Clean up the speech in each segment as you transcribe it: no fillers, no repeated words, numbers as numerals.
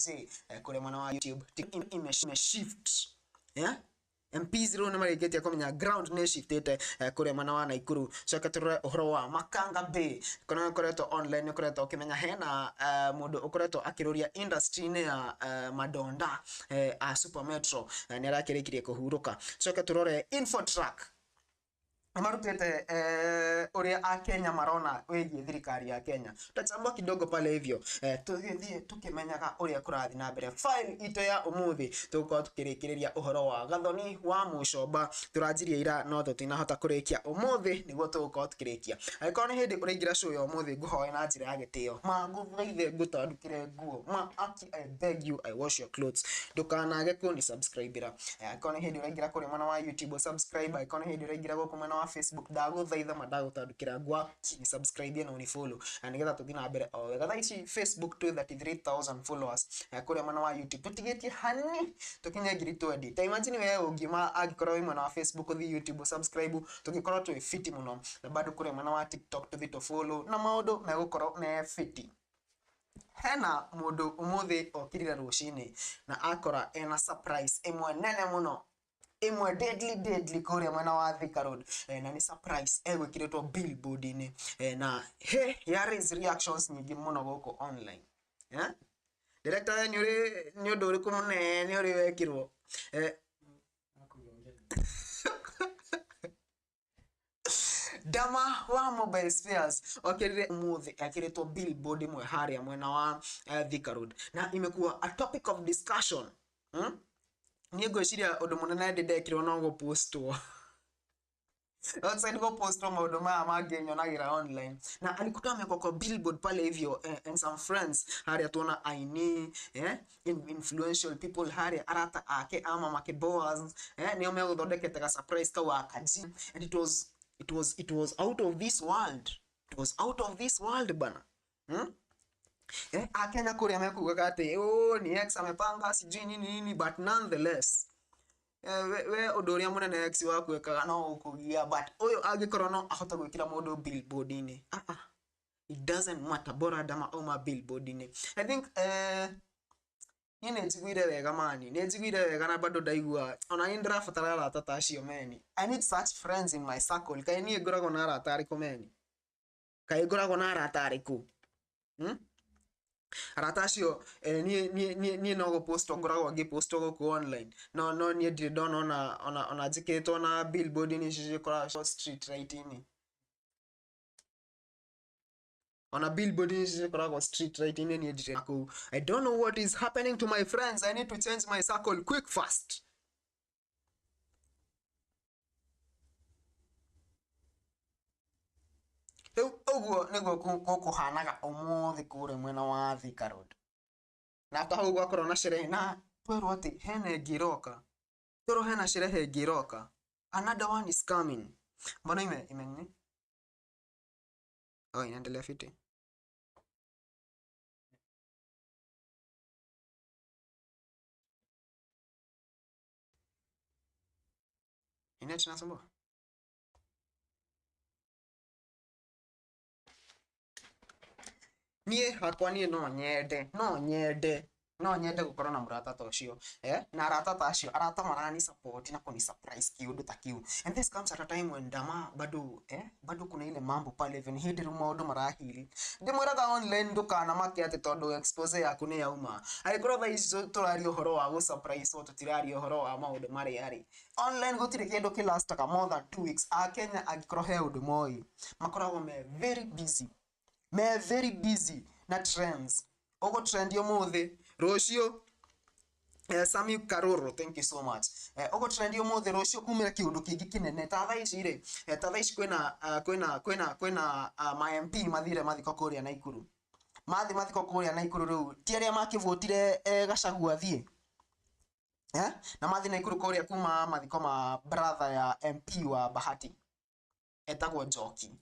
J kũrĩa mwena wa YouTube ime shift, yeah? MPs rĩu nĩ marĩkĩtie kũmenya ground nĩ shiftĩte kũrĩa mwena wa Naikuru. Coke tũrore ũhoro wa Makanga Bay kũrĩa ũkoretwo online, ũkoretwo ũkĩmenya hena mũndũ ũkoretwo akĩrũria industry-inĩ ya madonda a Super Metro, nĩ arakĩrĩkirie kũhurũka. Coke tũrore Infotrack marutĩte ũrĩa akenya marona wĩgiĩ thirikari ya Kenya. Tutachambua kidogo pale hivyo, tũgĩthiĩ tũkĩmenyaga ũrĩa kũrathiĩ na mbere. File itũ ya ũmũthĩ tũgũkorwo tũkĩrĩkĩrĩria ũhoro wa Gathoni wa Mũcomba. Tũranjirie ira no tũtinahota kũrĩkia, ũmũthĩ nĩguo tũgũkorwo tũkĩrĩkia. Angĩkorwo nĩ hĩndĩ ũraingĩra show ya ũmũthĩ, ngũhoe na njĩra ya gĩtĩo ma ngũthaithe ngũtandũkĩre nguo ma aki, I beg you, I wash your clothes, ndũkanage kũni subscribe ra. Angĩkorwo nĩ hĩndĩ ũraingĩra kũrĩa mwena wa YouTube, subscribe. Angĩkorwo nĩ hĩndĩ ũraingĩra gũkũ mwena wa Facebook, ndagũthaitha ma ndagũtandũkĩra nguo aki, subscribe na unifollow na nĩgetha tũthiĩ na mbere o wega. Thaa ici Facebook twĩ 33,000 followers, kũrĩa mwena wa YouTube tũtigĩtie hani tũkinye ngiri 20. Ta imagine we ũngiuma, angĩkorwo wĩ mwena wa Facebook ũthiĩ YouTube subscribe, tũngĩkorwo twĩ fiti mũno, na bado kũrĩa mwena wa TikTok tũthiĩ tũ follow na maũndũ megũkorwo me fiti. Hena mũndũ ũmũthĩ okĩrire rũcinĩ na akora ena surprise ĩmwe nene mũno, ĩmwe deadly deadly kũrĩa mwena wa Thika Road, na nĩ surprise egwĩkĩrĩtwo billboard-inĩ, na he ya raise reactions nyingĩ mũno gũkũ online, eh? Director, we nĩ ũrĩ nĩ ũndũ ũrĩkũ mũnene ũrĩ wekĩrwo? Dama wa Mobile Spares okĩrire ũmũthĩ ekĩrĩtwo billboard ĩmwe harĩa mwena wa Thika Road na imekuwa a topic of discussion, Niĩ ngwĩciria ũndũ mũnene ndĩ ndekirwo no gũpostwo outside, gũpostwo maũndũ maya mangĩ nyonagĩra online, na alikuta amewekwa kwa billboard pale hivyo, and some friends harĩa tuona aini, influential people harĩa, arata ake ama make Boaz, nĩo megũthondekete ga surprise kau akaji, and it was out of this world, it was out of this world bana, Akenya kũrĩa mekugaga atĩ, oh, ni ex amepanga sijui nini nini, but nonetheless, we ũndũ ũrĩa mũnene ex waku ekaga no gũkũgia, but ũyũ angĩkorwo no ahote gwĩkĩra mũndũ billboard-inĩ, ah, ah, it doesn't matter, bora Dama auma billboard-inĩ. I think niĩ nĩ njiguire wega mani, nĩ njiguire wega na bado ndaigua ona niĩ ndĩrabatara arata ta acio meni. I need such friends in my circle. Kaĩ niĩ ngoragwo na arata arĩkũ meni? Kaĩ ngoragwo na arata arĩkũ, Arata acio, niĩ no gũpostwo ngoragwo ngĩpostwo gũkũ online, no niĩ ndirĩ ndona ona njĩkĩrĩtwo na billboard-inĩ icio cikoragwo street light-inĩ, ona billboard ici cikoragwo street light-inĩ, niĩ ndirĩ kũu. I don't know what is happening to my friends. I need to change my circle quick fast. Rĩu ũguo nĩguo gũkũhanaga ũmũthĩ kũrĩa mwena wa Thika Road, na after hau gwakorwo na sherehe, na twerwo atĩ hena ĩngĩ ĩroka, twerwo hena sherehe ĩngĩ ĩroka, another one is coming. Mbona ime nini? Oh, inaendelea fiti. Inet inasumbua. Niĩ hakwa niĩ no nyende gũkorwo na mũrata ta ũcio, na arata ta acio, arata marani support na kuni surprise kiundu ta kiu. And this comes at a time when Dama bado, bado kuna ile mambo pale even hĩndĩ rĩu maũndũ marahili. Ndĩmwĩraga online ndũkanamake atĩ tondũ expose yaku nĩ yauma. Angĩkorwo thaa ici tũraria ũhoro wa gũ surprise, tũtiraria ũhoro wa maũndũ marĩa rĩ online, gũtirĩ kĩndũ kĩlastaga more than 2 weeks. Akenya angĩkorwo he ũndũ moĩ, makoragwo me very busy, me very busy na trends. Ũgũ trend ũmũthĩ, rũciũ, Sami Karoro, thank you so much. Ũgũ trend ũmũthĩ, rũciũ kumĩra kĩũndũ kĩngĩ kĩnene. Ta thaa ici rĩ, ta thaa ici kwĩna ma MP mathire mathiko kũrĩa Naikuru, mathi mathiko kũrĩa Naikuru. Rĩu ti arĩa makĩvotire Gachagua athiĩ, Na mathi Naikuru kũrĩa kuma mathiko ma brother ya MP wa Bahati etagwo Njoki.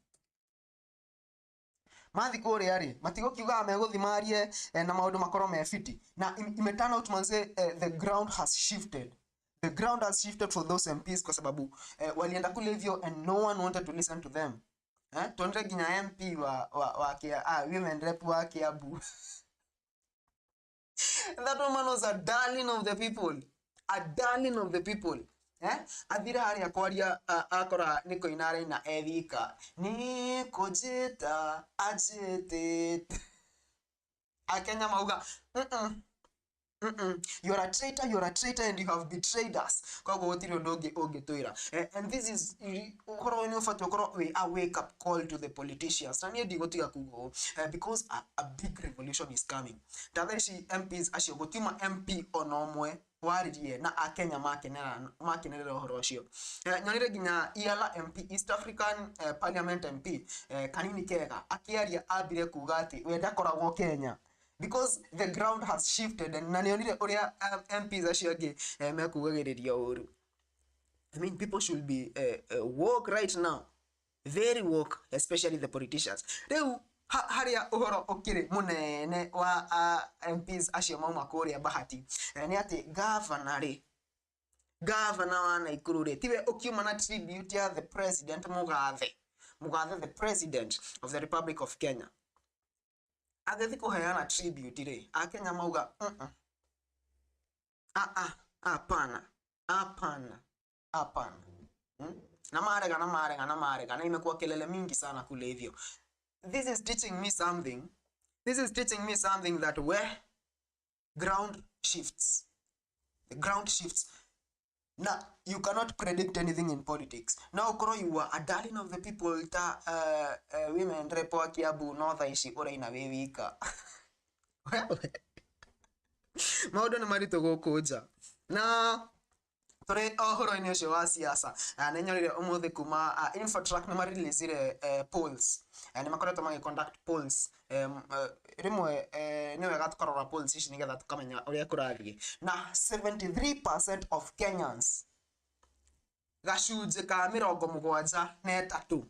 Mathi kũrĩa rĩ, matigũkiugaga megũthi marie, na maũndũ makorwo me fiti, na ime turn out manze, the ground has shifted, the ground has shifted for those MPs kwa sababu walienda kule hivyo and no one wanted to listen to them. Tuonire nginya MP wa women rep wa Kiambu. That woman was a darling of the people, a darling of the people. Eh? Athira harĩa kwaria, akora nĩ kũina araina ethika nĩ kũnjĩta anjĩtĩte. Akenya mauga, "Mm-mm. Mm-mm. You're a traitor, you're a traitor and you have betrayed us." Koguo gũtirĩ ũndũ ũngĩ ũngĩtwĩra. And this is ũhoro ũyũ nĩ ũbatiĩ ũkorwo wĩ a wake up call to the politicians. Na niĩ ndigũtiga kuga ũũ, because a big revolution is coming. Ta thaa ici MPs acio gũtiuma MP ona ũmwe waririe na Akenya makenerera ũhoro ũcio. Nyonire nginya Iala MP, East African Parliament MP, Kanini Kega akĩaria ambire kuga atĩ we ndakoragwo Kenya because the ground has shifted, and na nĩonire ũrĩa MPs acio angĩ mekugagĩrĩria ũru. I mean, people should be woke right now, very woke, especially the politicians. Rĩu harĩa ũhoro ũkĩrĩ mũnene wa MPs acio mauma kũrĩa Bahati, nĩ atĩ gavana rĩ, gavana wa Naikuru rĩ, tiwe ũkiuma na tribute ya the president Mugathe, the president of the Republic of Kenya, agĩthiĩ kũheana tribute rĩ, Akenya mauga, Ah, ah, hapana, hapana, hapana." Na marega na marega na marega na imekuwa kelele mingi sana kule hivyo. This is teaching me something. This is teaching me something, that where ground shifts, the ground shifts. Na you cannot predict anything in politics. Na ukorwo you are a darling of the people ta women rep wa Kiambu, no thaa ici ũraina wĩ wika. Maũndũ nĩ maritũ gũkũ nja. Na tũrĩ o ũhoro-inĩ ũcio wa siasa, nĩ nyonire ũmũthĩ kuma Infotrack nĩ mareleasire polls. Nĩ makoretwo magĩ conduct polls. Rĩmwe nĩ wega tũkarora polls ici nĩgetha tũkamenya ũrĩa kũrathiĩ. Na 73% of Kenyans, gacunjĩ ka 73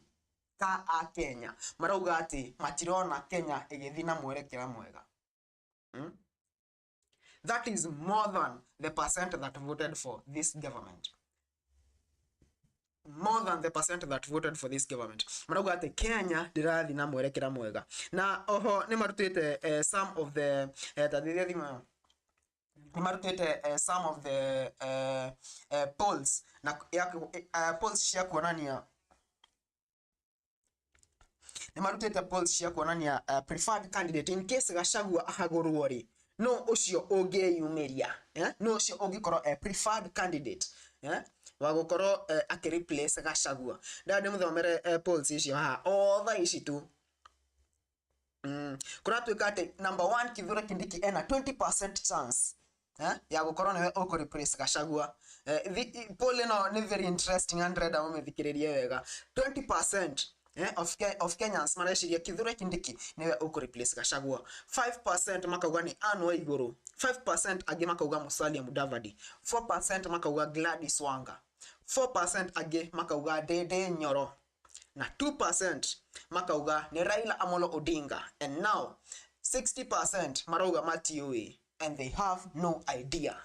ka Akenya, marauga atĩ matirona Kenya ĩgĩthiĩ na mwerekera mwega. That is more than the percent that voted for this government. More than the percent that voted for this government. Marauga atĩ Kenya ndĩrathiĩ na mwerekera mwega. Na oho nĩ marutĩte some of the ta thithia thimũ ĩyo. Nĩ marutĩte some of the polls na ya, polls cia kuonania, nĩ marutĩte polls cia kuonania preferred candidate in case Gachagua ahagũrwo rĩ, no ũcio ũngĩyumĩria, eh? No ũcio ũngĩkorwo preferred candidate, eh? Wa gũkorwo akĩreplace Gachagua. Nda ndĩmũthomere polls icio haha o thaa ici tu. Kũratuĩka atĩ number one, Kithure Kindiki ena 20% chance, eh, ya gũkorwo nĩwe ũkũ replace Gachagua. Poll ĩno nĩ very interesting and ndĩrenda mũmĩthikĩrĩrie wega. 20% of Kenyans mareciria Kithure Kindiki nĩwe ũkũ replace Gachagua. 5% makauga nĩ Anne Waigũrũ. 5% angĩ makauga Musalia Mudavadi. 4% makauga Gladys Wanga. 4% angĩ makauga Ndindi Nyoro na 2% makauga nĩ Raila Amolo Odinga, and now 60% marauga matiũĩ and they have no idea.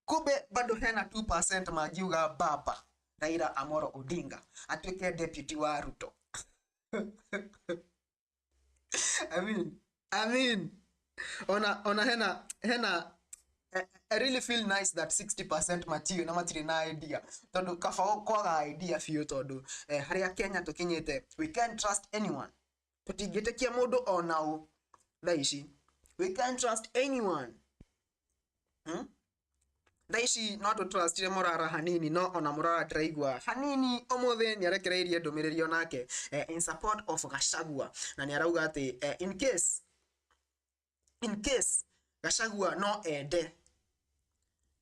Kumbe bado hena 2% mangiuga baba Raila Amolo Odinga atuĩke deputy wa Ruto. I mean, ona hena I really feel nice that 60% matiũ na matirĩ na idea, tondu kaba kwaga idea biũ, tondu harĩa Kenya tũkinyĩte, we can't trust anyone. Tũtingĩtĩkia mũndũ ona ũ thaa ici. We can't trust anyone. Thaa ici no tũtrustire Morara hanini, no ona Morara ndĩraigua hanini. Ũmũthĩ nĩ arekereirie ndũmĩrĩri onake in support of Gachagua, na nĩ arauga atĩ in case Gachagua no ende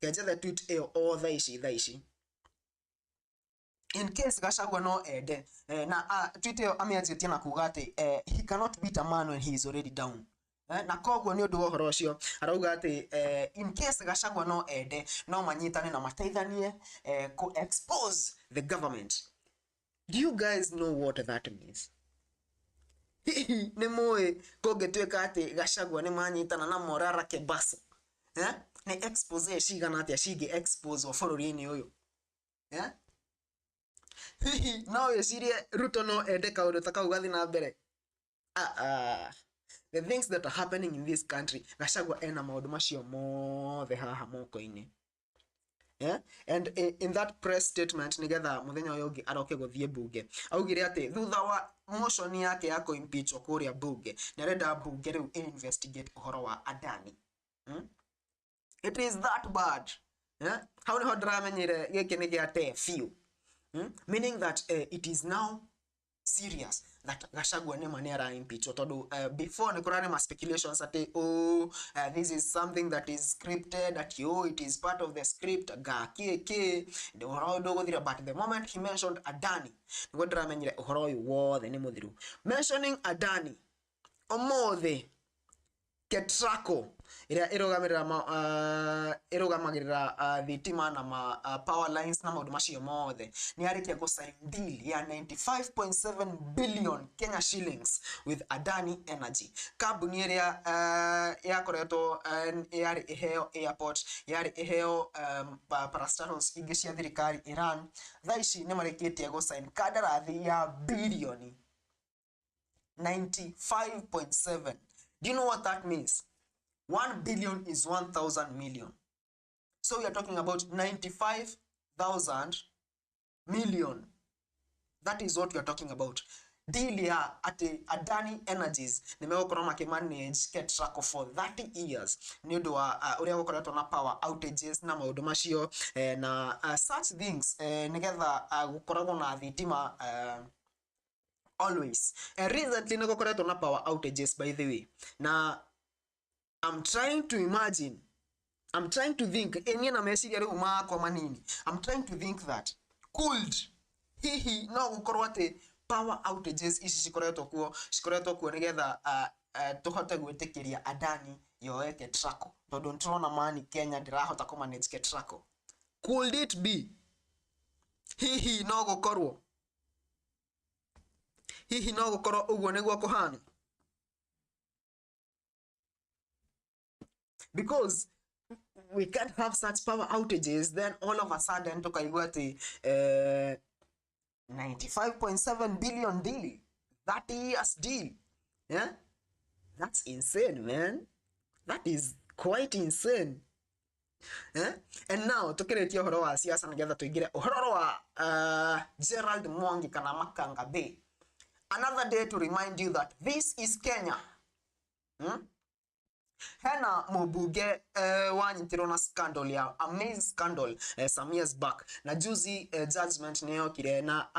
kenjethe tweet ĩyo o thaa ici, thaa ici, in case Gachagua no ende, na tweet ĩyo amĩanjĩtie na kuga atĩ he cannot beat a man when he is already down. Na koguo nĩ ũndũ wa ũhoro ũcio arauga atĩ in case Gachagua no ende, no manyitane na mateithanie ku expose the government. Do you guys know what that means? Hihi nĩ mũĩ kũngĩtuĩka atĩ Gachagua nĩ manyitana na Morara Kebaso, eh? Nĩ expose cigana atĩa cingĩ expose bũrũri-inĩ ũyũ, eh? Hihi no wĩcirie Ruto no ende kaũndũ ta kau gathi na mbere? Ah, ah. The things that are happening in this country, Gachagua ena maũndũ macio mothe haha moko-inĩ. Yeah? And in that press statement nigetha muthenya ũyũ ũngĩ aroke gũthiĩ bunge, augire atĩ thutha wa motion yake ya kũimpeachwo kũrĩa bunge, nĩ arenda bunge rĩu investigate ũhoro wa Adani. It is that bad. Yeah? Hau nĩho ndĩramenyire gĩkĩ nĩ gĩa te biũ. Meaning that it is now serious that Gachagua nĩ ma nĩ ara impeachwo, tondũ before nĩ kũrarĩ ma speculations atĩ, oh, this is something that is scripted, atĩ, oh, it is part of the script, ga kĩ kĩ ũhoro ũyũ ndũgũthira. But the moment he mentioned Adani, nĩguo ndĩramenyire ũhoro ũyũ wothe nĩ mũthiru. Mentioning Adani, ũmũthĩ Ketraco ĩrĩa ĩrũgamĩrĩra ĩrũgamagĩrĩra thitima na ma power lines na maũndũ macio mothe, nĩ yarĩkia gũ sign deal ya 95.7 billion Kenya shillings with Adani Energy, kambuni ĩrĩa yakoretwo yarĩ ĩheo airport, yarĩ ĩheo parastatals ingĩ cia thirikari Iran. Thaa ici nĩ marĩkĩtie gũ sign kandarathi ya bilioni 95.7. Do you know what that means? 1 billion is 1,000 million. So we are talking about 95,000 million. That is what we are talking about. Deal ya atĩ Adani Energies nĩ megũkorwo makĩmanage Ketraco for 30 years nĩ ũndũ wa ũrĩa gũkoretwo na power outages na maũndũ macio na such things, nĩgetha gũkoragwo na thitima always. Recently nĩ gũkoretwo na power outages, by the way, na I'm trying to imagine, I'm trying to think, niĩ na meciria rĩu makwa manini, I'm trying to think that could hihi no gũkorwo atĩ power outages ici cikoretwo kuo nĩgetha tũhote gwĩtĩkĩria Adani yoe Ketraco, tondũ nĩtũrona mani Kenya ndĩrahota kũ manage Ketraco. Could it be? Hihi no gũkorwo, hihi no gũkorwo ũguo nĩguo kũhana? Because we can't have such power outages, then all of a sudden tukaigua ati 95.7 billion deal, 30 years deal. Yeah, that's insane, man. That is quite insane. Eh? And now tukĩrĩkia ũhoro wa siasa nĩgetha tũingĩre ũhoro wa Gerald Mwangi kana Makanga Bay. Another day to remind you that this is Kenya. Hena mũmbunge wanyitirwo na scandal ya a maize scandal some years back, na juzi judgment nĩ yokire na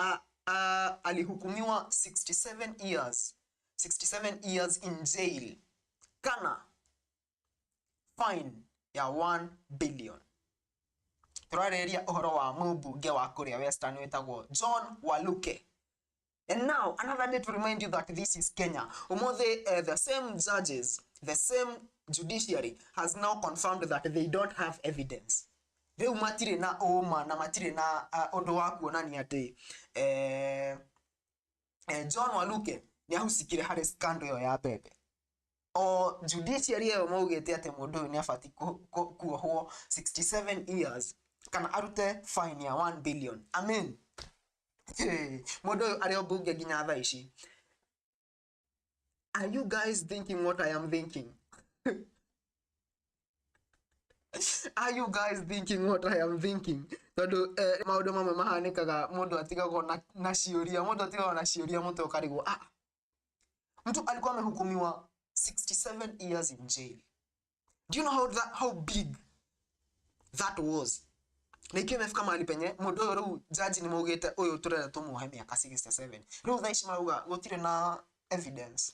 alihukumiwa 67 years, 67 years in jail kana fine ya 1 billion. Tũrarĩrĩria ũhoro wa mũmbunge wa kũrĩa Western wĩtagwo John Waluke. And now, another day to remind you that this is Kenya. Umuthi, the same judges, the same judiciary has now confirmed that they don't have evidence. Rĩu matirĩ na ũma na matirĩ na ũndũ wa kuonania atĩ John Waluke nĩ ahusikire harĩ scandal ĩyo ya mbembe. O judiciary ĩyo maugĩte atĩ mũndũ ũyũ nĩ abatiĩ kuohwo 67 years kana arute fine ya 1 billion. I mean, mũndũ ũyũ arĩ o mbunge nginya thaa ici. Are you guys thinking what I am thinking? Are you guys thinking what I am thinking? Tondũ maũndũ mamwe mahanĩkaga, mũndũ atigagwo na ciũria, mũndũ atigagwo na ciũria mũtwe ũkarigwo, ah, mtu alikuwa amehukumiwa 67 years in jail. Do you know how big that was? Na ikiwa imefika mahali penye mũndũ ũyũ rĩu jaji nĩ maugĩte ũyũ tũrenda tũmuohe mĩaka 67, rĩu thaa ici marauga gũtirĩ na evidence.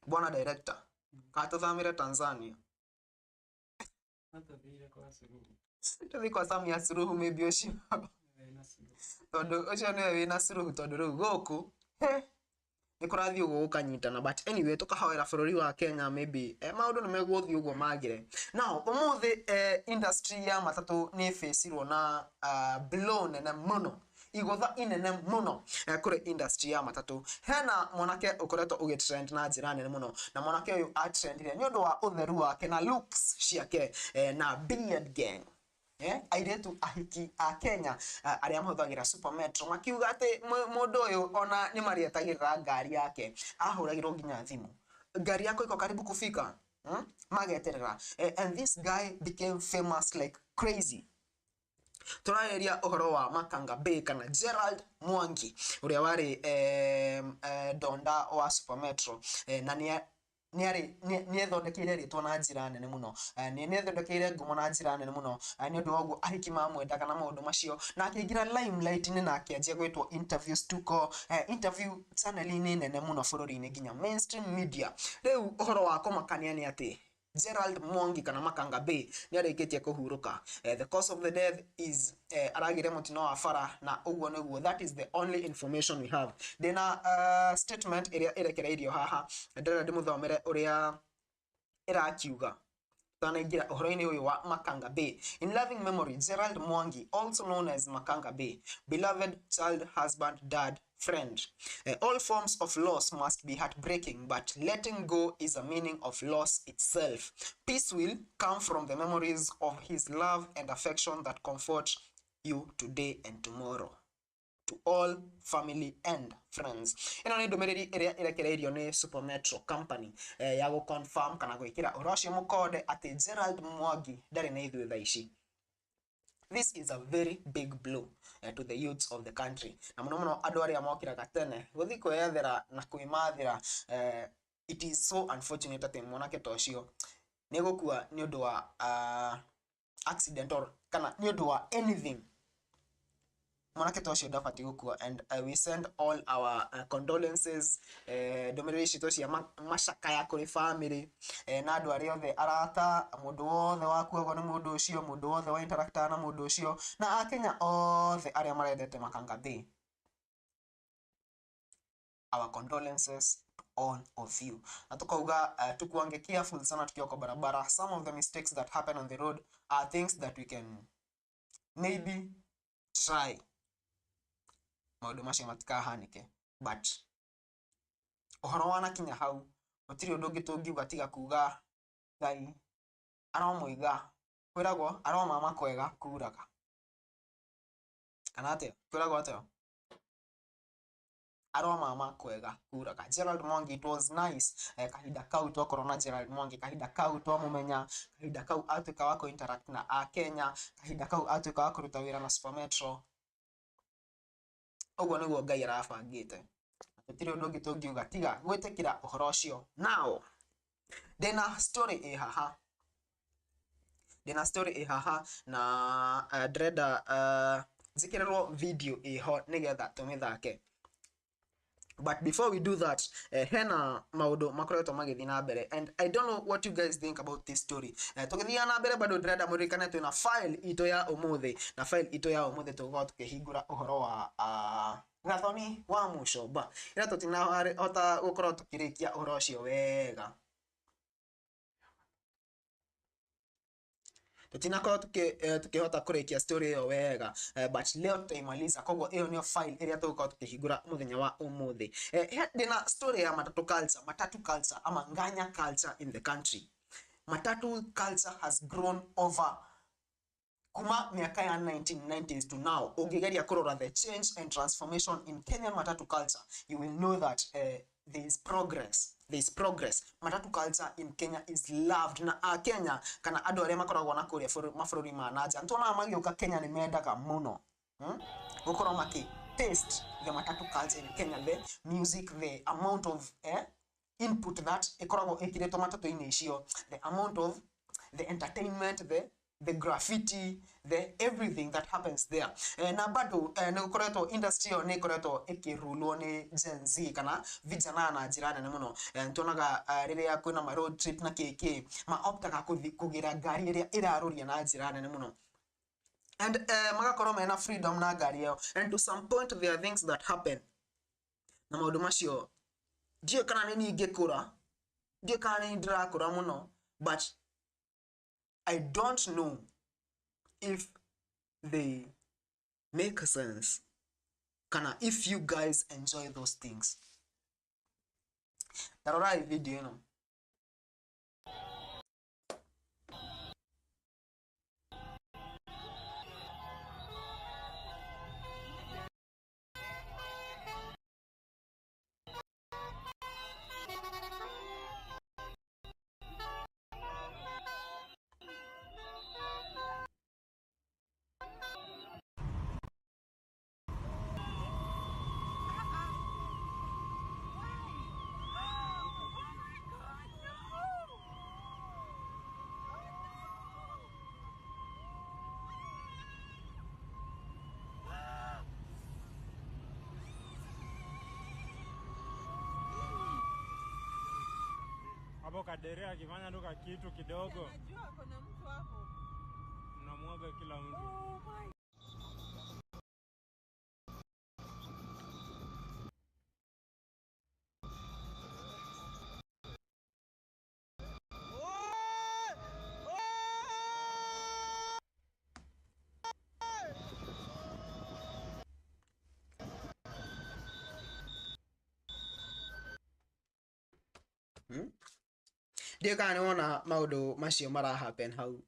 Bwana director, katũthamĩre Tanzania? Atũthire kwa Suluhu. Tũthiĩ kwa Samia Suluhu, maybe ũcio. Wĩna Suluhu. Tondũ ũcio nĩwe wĩna Suluhu, tondũ rĩu gũkũ he nĩ kũrathiĩ ũguo gũkanyitana. But anyway, tũkahoera bũrũri wa Kenya, maybe maũndũ nĩ megũthiĩ ũguo magĩre. Now ũmũthĩ industry ya matatũ nĩ ĩbĩcirwo na blow nene mũno, igũtha inene mũno kũrĩ industry ya matatũ. Hena mwanake ũkoretwo ũgĩtrend na njĩra nene mũno, na mwanake ũyũ atrendire nĩ ũndũ wa ũtheru wake na looks ciake na beard gang. Airĩtu ahiki a Kenya arĩa mahũthagĩra Super Metro makiuga atĩ mũndũ ũyũ ona nĩ marĩetagĩrĩra ngari yake, ahũragĩrwo nginya thimũ, ngari yako iko karibu kufika, Mageterera. And this guy became famous like crazy. Tũrarĩria ũhoro wa Makanga Bay kana Gerald Mwangi ũrĩa warĩ donda wa Super Metro, na nĩ nĩethondekeire rĩtwa na njĩra nene mũno, nĩethondekeire ngumo na njĩra nene mũno, nĩ ũndũ wa ũguo ahiki mamwendaga na maũndũ macio, na akĩingĩra limelight-inĩ na akĩanjia gwĩtwo interviews tuko, interview channel-inĩ nene mũno bũrũri-inĩ nginya mainstream media. Rĩu ũhoro wa kũmakania nĩ atĩ Gerald Mwangi kana Makanga Bay nĩ arĩkĩtie kũhurũka. The cause of the death is aragire mũtino wa bara, na ũguo nĩguo, that is the only information we have. Ndĩna statement ĩrĩa ĩrekereirio haha, ndĩrenda ndĩmũthomere ũrĩa ĩrakiuga tanaingĩra ũhoro-inĩ ũyũ wa Makanga Bay. In loving memory, Gerald Mwangi, also known as Makanga Bay, beloved child, husband, dad, friend. All forms of loss must be heartbreaking, but letting go is a meaning of loss itself. Peace will come from the memories of his love and affection that comfort you today and tomorrow. To all family and friends. Ĩno nĩ ndũmĩrĩri ĩrĩa ĩrekereirio nĩ Super Metro Company, ya gũ confirm kana gwĩkĩra ũhoro ũcio mũkonde atĩ Gerald Mwangi ndarĩ na ithuĩ thaa ici. This is a very big blow to the youths of the country. Na mũno mũno andũ arĩa mokĩraga tene gũthiĩ kwĩyethera na kwĩmathĩra. It is so unfortunate atĩ mwanake ta ũcio nĩ gũkua nĩ ũndũ wa accident or kana nĩ ũndũ wa anything. Mwanake ta ũcio ndabatiĩ gũkua, and we send all our condolences, ndũmĩrĩri citũ cia macakaya kũrĩ family, na andũ arĩa othe arata, mũndũ wothe wakuagwo nĩ mũndũ ũcio, mũndũ wothe wa interactaga na mũndũ ũcio, na akenya othe arĩa marendete Makanga Bay. Our condolences to all of you. Na tukauga tukuange careful sana tukiwa kwa barabara. Some of the mistakes that happen on the road are things that we can maybe try maũndũ macio matikahanĩke, but ũhoro wanakinya hau gũtirĩ ũndũ ũngĩ tũngiuga tiga kuga Ngai aromũiga, kwĩragwo aromama kwega kuraga, kana atĩa, kwĩragwo atĩa, aromama kwega kuraga. Gerald Mwangi, it was nice, kahinda kau twakorwo na Gerald Mwangi, kahinda kau twamũmenya, kahinda kau atuĩka wa kũ-interact na akenya, kahinda kau atuĩka wa kũruta wĩra na Super Metro. Ũguo nĩguo Ngai arabangĩte, gũtirĩ ũndũ ũngĩ tũngiuga tiga gwĩtĩkĩra ũhoro ũcio. Now ndĩna story ĩ haha, ndĩna story ĩ haha na ndĩrenda njĩkĩrĩrwo video ĩho nĩgetha tũmĩthake. But before we do that, hena maũndũ makoretwo magĩthiĩ na mbere, and I don't know what you guys think about this story. Tũgĩthiaga na mbere bado ndĩrenda mũririkane twĩna file itũ ya ũmũthĩ, na file itũ ya ũmũthĩ tũgũkorwo tũkĩhingũra ũhoro wa Gathoni wa Mucomba. Ĩra tũtinahota gũkorwo tũkĩrĩkia ũhoro ũcio wega, tũtinakorwo tukĩhota kũrĩkia story ĩyo wega, but leo tutaimaliza. Koguo ĩyo nĩyo file ĩrĩa tũgũkorwo tũkĩhingũra mũthenya wa ũmũthĩ. Ndĩna story ya matatu culture, matatu culture ama nganya culture in the country. Matatu culture has grown over kuma miaka ya 1990s to now. Ũngĩgeria kũrora the change and transformation in Kenyan matatu culture, you will know that there is progress. There is progress. Matatu culture in Kenya is loved na a Kenya kana andũ arĩa makoragwo na kũrĩa mabũrũri ma na nja. Nĩtuonaga magĩũka Kenya nĩ mendaga mũno, gũkorwo makĩ taste the matatu culture in Kenya, the music, the amount of input that ĩkoragwo ĩkĩrĩtwo matatũ-inĩ icio, the amount of the entertainment, the graffiti, the everything that happens there. Na bado nĩ gũkoretwo industry ĩyo nĩ ĩkoretwo ĩkĩrulwo nĩ Gen Z kana vijana na njĩra nene mũno. Nĩtuonaga rĩrĩa kwĩna ma road trip na kĩkĩ, maoptaga kũgĩra ngari ĩrĩa ĩrarũria na njĩra nene mũno, and magakorwo mena freedom na ngari ĩyo, and to some point there are things that happen na maũndũ macio ndiũĩ kana nĩ niĩ ingĩkũra, ndiũĩ kana nĩ ndĩrakũra mũno, but I don't know if they make sense kana if you guys enjoy those things. Tarorai video ĩno. Hapo kaderea akifanya tu kitu kidogo. Anajua kuna mtu hapo. Mnamwaga kila mtu. Oh my. Ndiũ kana nĩwona maũndũ macio mara happen hau.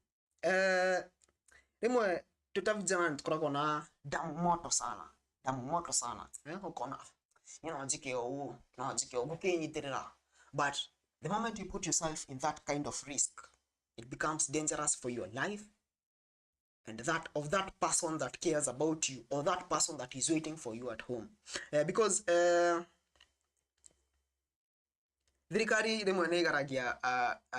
Rĩmwe twĩ ta vijana nĩtũkoragwo na damu moto sana, damu moto sana. Ũkona niĩ no njĩke ũũ, no njĩke ũũ, ngũkĩnyitĩrĩra. But the moment you put yourself in that kind of risk, it becomes dangerous for your life and that of that person that cares about you or that person that is waiting for you at home. Because thirikari rĩmwe nĩ ĩgeragia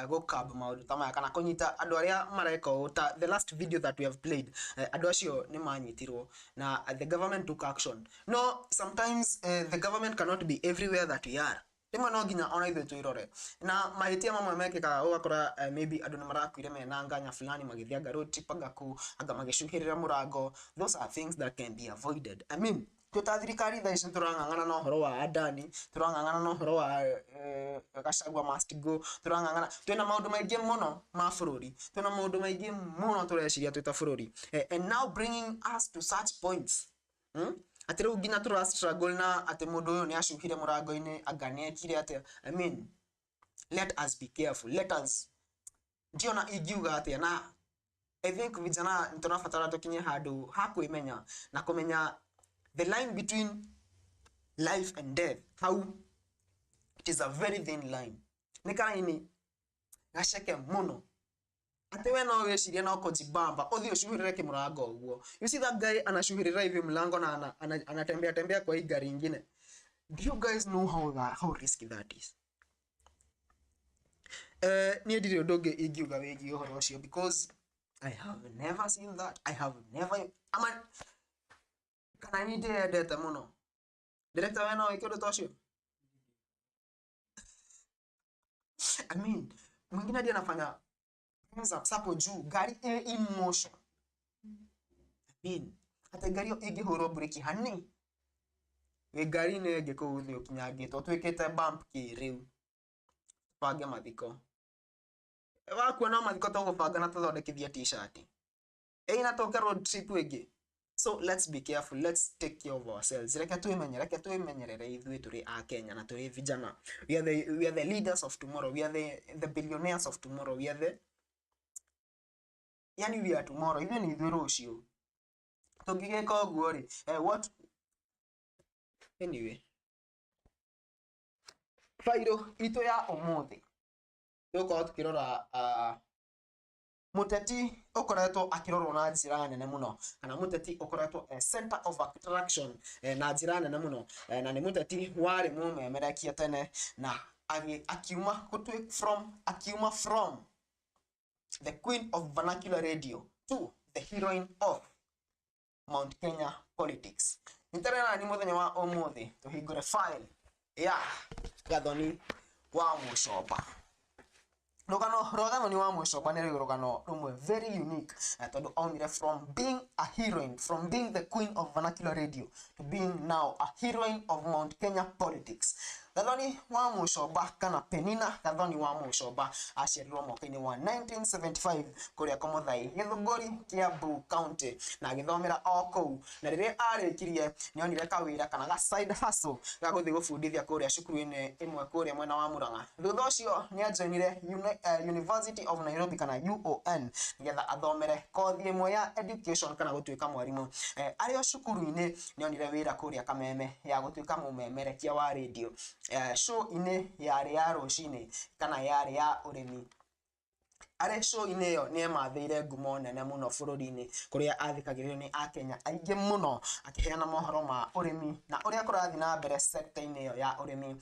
gũkab maũndũ ta maya kana kũnyita andũ arĩa mareka ũũ, ta the last video that we have played, andũ acio nĩ manyitirwo na the government took action. No sometimes the government cannot be everywhere that we are. Rĩmwe no nginya ona ithuĩ twĩrore, na mahĩtia mamwe mekĩkaga ũgakora maybe andũ nĩ marakuire mena nganya fulani magĩthiĩ anga road trip, anga kũ, anga magĩcuhĩrĩra mũrango. Those are things that can be avoided. I mean, twĩ ta thirikari thaa ici tũrang'ang'ana na ũhoro wa Adani, tũrang'ang'ana na ũhoro wa Gachagua must go, tũrang'ang'ana, twĩna maũndũ maingĩ mũno ma bũrũri, twĩna maũndũ maingĩ mũno tũreciria twĩ ta bũrũri. And now bringing us to such points, Atĩ rĩu nginya tũra struggle na atĩ mũndũ ũyũ nĩ acuhire mũrango-inĩ, anga nĩ ekire atĩa. I mean, let us be careful, let us, ndiona ingiuga atĩa, na I think vijana nĩ tũrabatara tũkinye handũ ha kwĩmenya na kũmenya the line between life and death, how it is a very thin line. Nĩ karaini gaceke mũno atĩ we no wĩcirie no kũjibamba ũthiĩ ũcuhĩrĩre kĩmũrango ũguo. You see that guy anacuhĩrĩra hivi mlango na anatembea tembea kwa hii gari ingine. Do you guys know how risky that is? Niĩ ndirĩ ũndũ ũngĩ ingiuga wĩgiĩ ũhoro ũcio because I have never seen that. I have never, ama kana niĩ ndĩyendete mũno. Director, we no wĩke ũndũ ta ũcio? I mean, mwingine hadi anafanya thumbs up hapo juu, gari ĩ in motion. I mean, ate ngari ĩyo ĩngĩhũrwo breki hani, wĩ ngari-inĩ ĩngĩ kũu thĩ ũkinyangĩtwo, ũtuĩkĩte bump kĩrĩu. Bange mathiko. Wakua no mathiko tũgũbanga na tũthondekithie t-shirt. Ĩĩ, na tũke road trip ĩngĩ. So let's be careful, let's take care of ourselves. Reke twĩmenye, reke twĩmenyerere ithuĩ tũrĩ a Kenya na tũrĩ vijana. We are the leaders of tomorrow, we are the billionaires of tomorrow, we are the, yani we are tomorrow, ithuĩ nĩ ithuĩ rũciũ. Tũngĩgĩka ũguo rĩ, what, anyway. Bairũ itũ ya ũmũthĩ tũgũkorwo tũkĩrora mũteti ũkoretwo akĩrorwo na njĩra nene mũno, kana mũteti ũkoretwo a center of attraction na njĩra nene mũno, na nĩ mũteti warĩ mũmemerekia tene na akiuma from, akiuma from the queen of vernacular radio to the heroine of Mount Kenya politics. Nĩtarĩ nani mũthenya wa ũmũthĩ tũhingũre file ya Gathoni wa Mũcomba. Rũgano rwa Gathoni wa Mũcomba nĩ rũgano rũmwe very unique, tondũ aumire from being a heroine, from being the queen of vernacular radio to being now a heroine of Mount Kenya politics. Gathoni wa Mũcomba kana Penina Gathoni wa Mũcomba aciarirwo mwaka-inĩ wa 1975 kũrĩa Komothai, Gĩthũngũri, Kiambu County, na agĩthomera o kũu, na rĩrĩa arĩkirie nĩonire kawĩra kana ga side hustle ga gũthiĩ gũbundithia kũrĩa cukuru-inĩ ĩmwe kũrĩa mwena wa Murang'a. Thutha ũcio nĩajoinire University of Nairobi kana UON nĩgetha athomere kothi ĩmwe ya education kana gũtuĩka mwarimũ. Arĩ o cukuru-inĩ nĩonire wĩra kũrĩa Kameme ya gũtuĩka mũmemerekia wa radio, show-inĩ yarĩ ya rũcinĩ kana yarĩ ya ũrĩmi. Arĩ show-inĩ ĩyo nĩ emathĩire ngumo nene mũno bũrũri-inĩ, kũrĩa athikagĩrĩrio nĩ akenya aingĩ mũno akĩheana mohoro ma ũrĩmi na ũrĩa kũrathiĩ na mbere sector-inĩ ĩyo ya ũrĩmi.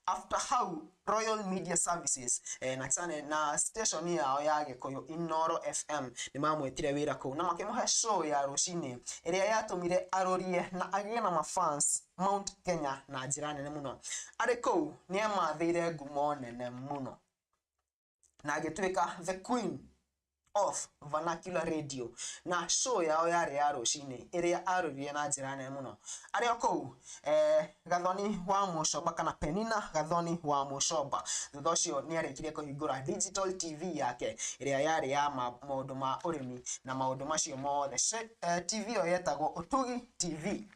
After hau Royal Media Services na channel na station yao ya Gĩkũyũ Inoro FM nĩ mamwĩtire wĩra kũu na makĩmũhe show ya rũcinĩ ĩrĩa yatũmire arũrie na agĩe na mafans Mount Kenya na njĩra nene mũno. Arĩ kũu nĩ emathĩire ngumo nene mũno. Na agĩtuĩka the queen of vernacular radio, na show yao yarĩ ya rũcinĩ ĩrĩa arũrire na njĩra nene mũno. Arĩ o kũu, Gathoni wa Mũcomba kana Penina Gathoni wa Mũcomba, thutha ũcio nĩ arĩkirie kũhingũra digital TV yake ĩrĩa yarĩ ya maũndũ ma ũrĩmi na maũndũ macio mothe. TV ĩyo yetagwo Ũtugi TV.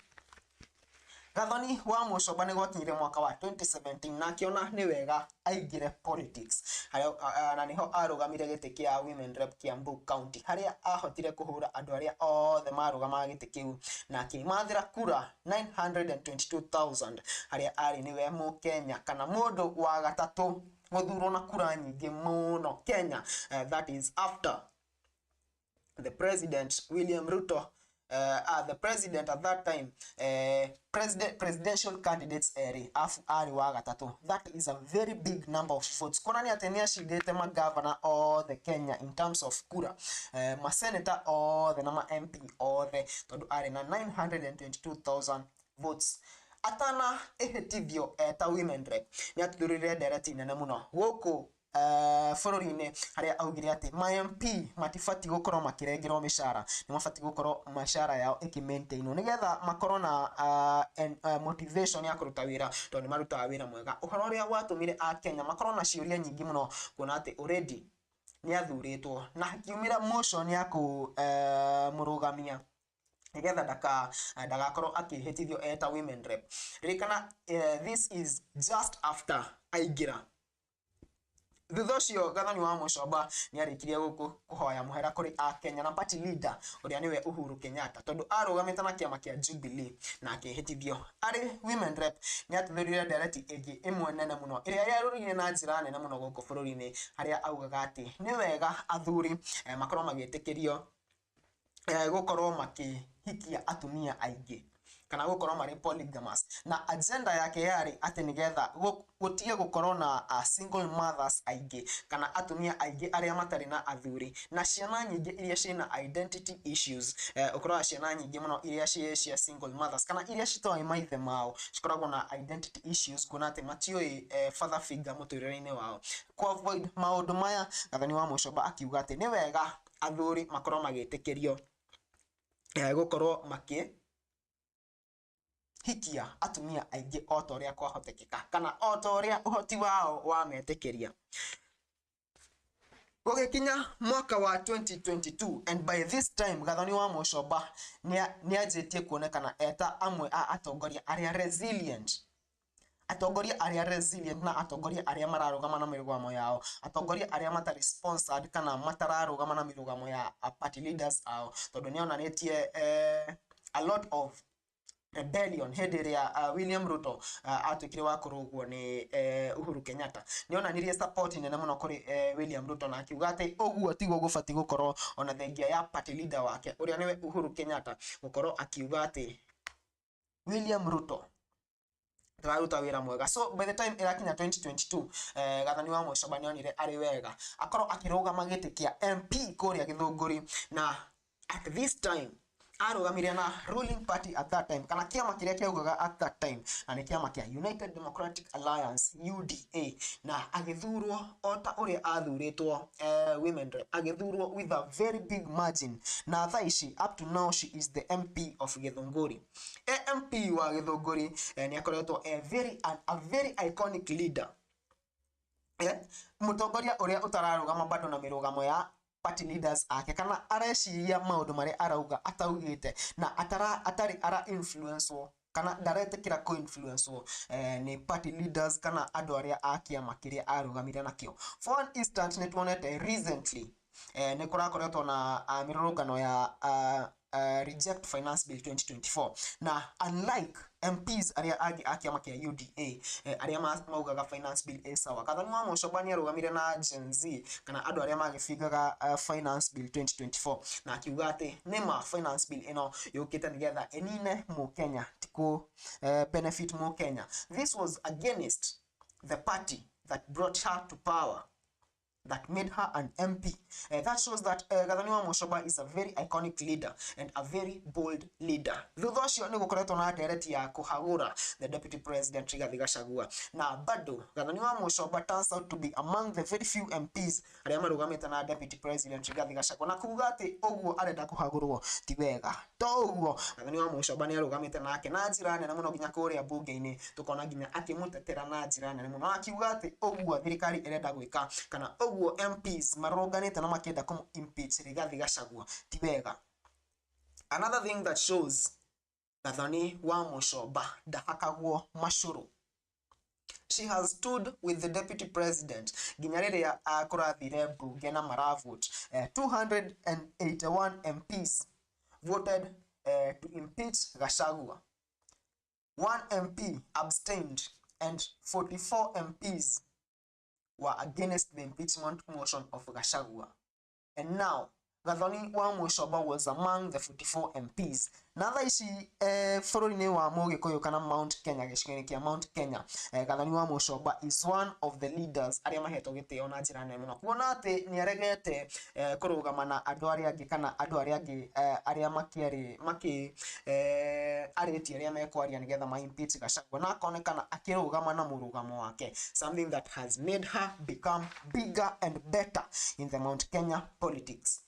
Gathoni wa Mũcomba nĩ gwakinyire mwaka wa 2017 na akĩona nĩ wega aingĩre politics harĩa, na nĩho arũgamire gĩtĩ kĩa women rep Kiambu County, harĩa ahotire kũhũra andũ arĩa othe marũgamaga gĩtĩ kĩu na akĩmathĩra kura 922,000, harĩa arĩ nĩwe Mũkenya kana mũndũ wa gatatũ gũthurwo na kura nyingĩ mũno Kenya, that is after the president William Ruto, the president at that time, presidential candidates erĩ, afu arĩ wa gatatũ. That is a very big number of votes, kuonania atĩ nĩ acindĩte magavana othe Kenya in terms of kura, maseneta othe na ma MP othe, tondũ arĩ na 922,000 votes. Atana ĩhĩtithio eta women rep, nĩ atuthũrire ndereti nene mũno gũkũ bũrũri-inĩ, harĩa augire atĩ ma MP matibatiĩ gũkorwo makĩrengerwo mĩcara, nĩ mabatiĩ gũkorwo mĩcara yao ĩkĩmaintainwo nĩgetha makorwo na motivation ya kũruta wĩra, tondũ nĩ marutaga wĩra mwega. Ũhoro ũrĩa watũmire Akenya makorwo na ciũria nyingĩ mũno, kuona atĩ already nĩ athurĩtwo, na hakiumĩra motion ya kũmũrũgamia nĩgetha ndagakorwo akĩhĩtithio eta women rep. Ririkana, this is just after aingĩra. Thutha ũcio Gathoni wa Mũcomba nĩ arĩkirie gũkũ kũhoya mũhera kũrĩ Akenya na party leader ũrĩa nĩwe Uhuru Kenyatta, tondũ arũgamĩte na kĩama kĩa Jubilee na akĩhĩtithio arĩ women rep. Nĩ atuthũrire ndereti ĩngĩ ĩmwe nene mũno ĩrĩa yarũrire na njĩra nene mũno gũkũ bũrũri-inĩ, harĩa augaga atĩ nĩ wega athuri makorwo magĩtĩkĩrio gũkorwo makĩhikia atumia aingĩ kana gũkorwo marĩ polygamous, na agenda yake yarĩ atĩ nĩgetha gũtige gũkorwo na single mothers aingĩ kana atumia aingĩ arĩa matarĩ na athuri na ciana nyingĩ iria ciĩna identity issues. Ũkoraga ciana nyingĩ mũno iria ciĩ cia single mothers kana iria citoĩ maithe mao cikoragwo na identity issues, kuona atĩ matiũĩ father figure mũtũrĩre-inĩ wao. Ku avoid maũndũ maya, Gathoni wa Mũcomba akiuga atĩ nĩ wega athuri makorwo magĩtĩkĩrio gũkorwo makĩ hikia atumia aingĩ o ta ũrĩa kwahotekeka kana o ta ũrĩa ũhoti wao wametĩkĩria. Gũgĩkinya mwaka wa 2022, and by this time Gathoni wa Mũcomba nĩ anjĩtie kuonekana eta amwe a atongoria arĩa resilient, atongoria arĩa resilient na atongoria arĩa mararũgama na mĩrũgamo yao, atongoria arĩa matarĩ sponsored kana matararũgama na mĩrũgamo ya party leaders ao, tondũ nĩ onanĩtie a lot of rebellion hĩndĩ ĩrĩa William Ruto atuĩkire wa kũrũgwo nĩ Uhuru Kenyatta. Nĩ onanirie support nene mũno kũrĩ William Ruto na akiuga atĩ ũguo tiguo gũbatiĩ gũkorwo, ona thengia ya party leader wake ũrĩa nĩwe Uhuru Kenyatta gũkorwo akiuga atĩ William Ruto ndararuta wĩra mwega. So by the time ĩrakinya 2022, Gathoni wa Mũcomba nĩ onire arĩ wega akorwo akĩrũgama gĩtĩ kĩa MP kũrĩa Gĩthũngũri, na at this time arũgamire na ruling party at that time, kana kĩama kĩrĩa kĩaugaga at that time, na nĩ kĩama kĩa United Democratic Alliance, UDA, na agĩthurwo o ta ũrĩa athurĩtwo women rep, agĩthurwo with a very big margin, na thaa ici up to now she is the MP of Gĩthũngũri. MP wa Gĩthũngũri, nĩ akoretwo a very iconic leader, mũtongoria ũrĩa ũtararũgama bado na mĩrũgamo ya party leaders ake kana areciria maũndũ marĩa arauga ataugĩte na atarĩ ara influencewo kana ndaretĩkĩra kũ influencewo nĩ party leaders kana andũ arĩa a kĩama kĩrĩa arũgamire nakĩo. For an instant, nĩ tuonete recently nĩ kũrakoretwo na mĩrũrũngano ya reject finance bill 2024, na unlike MPs arĩa angĩ a kĩama kĩa UDA, arĩa maugaga finance bill ĩ sawa, Gathoni wa Mũcomba nĩ arũgamire na Gen Z kana andũ arĩa magĩbingaga finance bill 2024 na akiuga atĩ nĩma finance bill ĩno yũkĩte nĩgetha ĩnine mũkenya, ti kũ benefit mũkenya. This was against the party that brought her to power. That made her an MP. That shows that Gathoni wa Muchomba is a very iconic leader and a very bold leader. Thutha ũcio nĩ gũkoretwo na ndereti ya kũhagũra the deputy president Rigathi Gachagua, na bado Gathoni wa Muchomba turns out to be among the very few MPs arĩa marũgamĩte na deputy president Rigathi Gachagua na kuga atĩ ũguo arenda kũhagũrwo ti wega. To ũguo, Gathoni wa Muchomba nĩ arũgamĩte nake na njĩra nene mũno nginya kũrĩa bunge-inĩ, tũkona nginya akĩmũtetera na njĩra nene mũno, akiuga atĩ ũguo thirikari ĩrenda gwĩka kana ũguo MPs marũnganĩte na makĩenda kũmũ impeach Rigathi Gachagua ti wega. Another thing that shows Gathoni wa Muchomba ndahakagwo macũrũ, she has stood with the deputy president nginya rĩrĩa kũrathire mbunge na maravote. 281 MPs voted to impeach Gachagua, one MP abstained and 44 MPs were against the impeachment motion of Gachagua. And now Gathoni wa Muchomba was among the 44 MPs. Na thaa ici bũrũri-inĩ wa Mũgĩkũyũ kana Mount Kenya, gĩcigo-inĩ kĩa Mount Kenya, Gathoni wa Muchomba is one of the leaders arĩa mahetwo gĩtĩo na njĩra nene mũno, kuona atĩ nĩ aregete kũrũgama na andũ arĩa angĩ kana andũ arĩa angĩ arĩa makĩarĩ makĩ arĩtie arĩa mekwaria nĩgetha ma impeach Gachagua, na akonekana akĩrũgama na mũrũgamo wake, something that has made her become bigger and better in the Mount Kenya politics.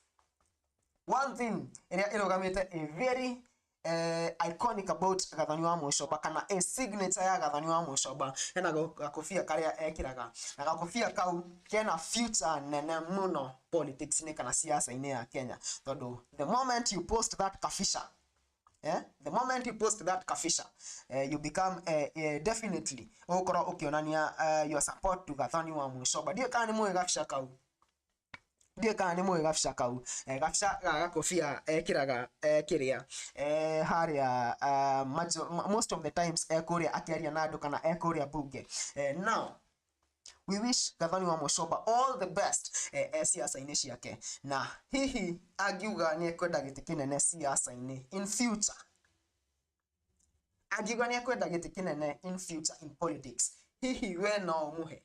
One thing ĩrĩa ĩrũgamĩte a very iconic about Gathoni wa Muchomba kana a signature ya Gathoni wa Muchomba, hena gakobia karĩa ekĩraga, na gakobia kau kena future nene mũno politics-inĩ kana siasa-inĩ ya Kenya, tondũ the moment you post that kabisha, the moment you post that kabisha, you become definitely ũgũkorwo ũkĩonania your support to Gathoni wa Muchomba. Ndiũĩ kana nĩ mũĩ gabica kau, ndiũĩ kana nĩ mũĩ gabica kau, gabica ga gakobia ekĩraga, kĩrĩa harĩa most of the times ekũrĩa akĩaria na andũ kana ekũrĩa bunge. Now we wish Gathoni wa Muchomba all the best siasa-inĩ ciake, na hihi angiuga nĩ ekwenda gĩtĩ kĩnene siasa-inĩ in future, angiuga nĩ ekwenda gĩtĩ kĩnene in future in politics, hihi we no ũmũhe?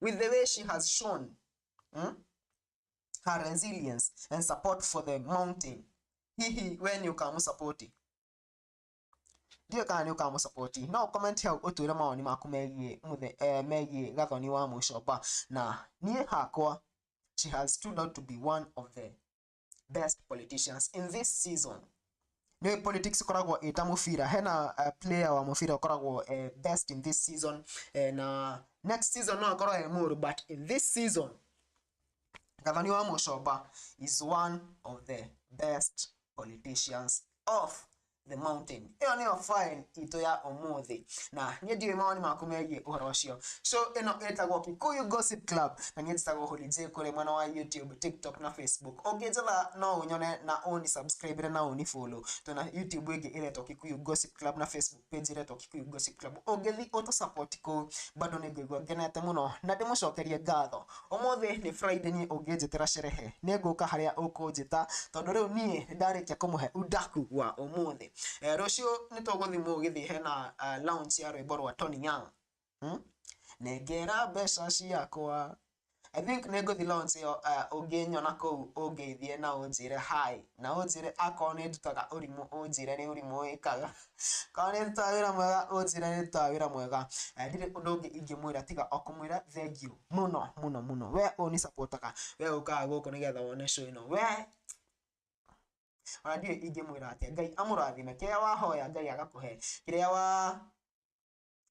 With the way she has shown her resilience and support for the mountain, hihi we nĩ ũkamũsapoti? Ndiũĩ kana nĩ ũkamũsapoti. No comment hau ũtwĩre mawoni maku megiĩ megiĩ Gathoni wa Muchomba. Na niĩ hakwa, she has stood out to be one of the best politicians in this season. Nĩ politics ĩkoragwo ĩta mũbira, hena player wa mũbira ũkoragwo best in this season, na next season no akorwo e mũru, but in this season Gathoni wa Muchomba is one of the best politicians of the mountain. Ĩyo nĩyo file itũ ya ũmũthĩ, na niĩ ndiũĩ mawoni maku megiĩ ũhoro ũcio. So ĩno ĩtagwo Kikuyu Gossip Club na niĩ njĩtagwo Holy J kũrĩ mwena wa YouTube, TikTok na Facebook. Ũngĩnjetha no ũnyone na ũni subscribe na ũni follow. Twĩna YouTube ĩngĩ ĩretwo Kikuyu Gossip Club na Facebook page ĩretwo Kikuyu Gossip Club. Ũngĩthiĩ ũtũ support kũu bado nĩ ngũigua ngenete mũno na ndĩmũcokerie ngatho. Ũmũthĩ nĩ Friday, niĩ ũngĩnjĩtĩra sherehe nĩ ngũka harĩa ũkũnjĩta, tondũ rĩu niĩ nĩ ndarĩkia kũmũhe udaku wa ũmũthĩ. Rũciũ nĩ tũgũthiĩ mũgithi, hena launch ya rwĩmbo rwa Tony Young, Nengera mbeca ciakwa. I think nĩ ngũthiĩ launch ĩyo. Ũngĩnyona kũu ũngeithie na ũnjĩre hi, na ũnjĩre akorwo nĩ ndutaga ũrimũ, ũnjĩre nĩ ũrimũ wĩkaga, korwo nĩ ndutaga wĩra mwega, ũnjĩre nĩ ndutaga wĩra mwega. Ndirĩ ũndũ ũngĩ ingĩmwĩra tiga o kũmwĩra thank you mũno mũno mũno, we ũni supportaga, we ũkaga gũkũ nĩgetha wone show ĩno, we ona ndiũĩ ingĩmwĩra atĩa. Ngai amũrathime, kĩrĩa wahoya Ngai agakũhe, kĩrĩa wa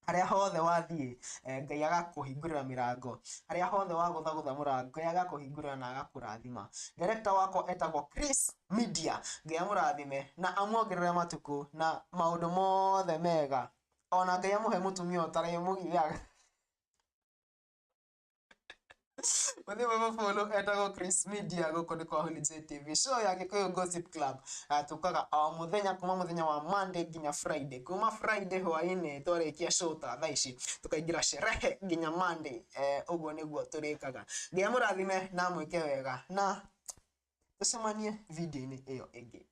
harĩa hothe wathiĩ Ngai agakũhingũrĩra mĩrango, harĩa hothe wagũthagũtha mũrango Ngai agakũhingũrĩra na agakũrathima. Director wakwa etagwo Chris Media, Ngai amũrathime na amuongerere matukũ na maũndũ mothe mega, ona Ngai amũhe mũtumia ũtarĩmũgiaga. Mũthiĩ mũmũfollow, etagwo Chris Media. Gũkũ nĩ kwa Holy J TV, show ya Gĩkũyũ Gossip Club. Tũkaga o mũthenya kuma mũthenya wa Monday nginya Friday, kuma Friday hwaĩ-inĩ twarĩkia show ta thaa ici tũkaingĩra sherehe nginya Monday. Ũguo nĩguo tũrĩkaga. Ngai amũrathime na amwĩke wega, na tũcemanie video-inĩ ĩyo ĩngĩ.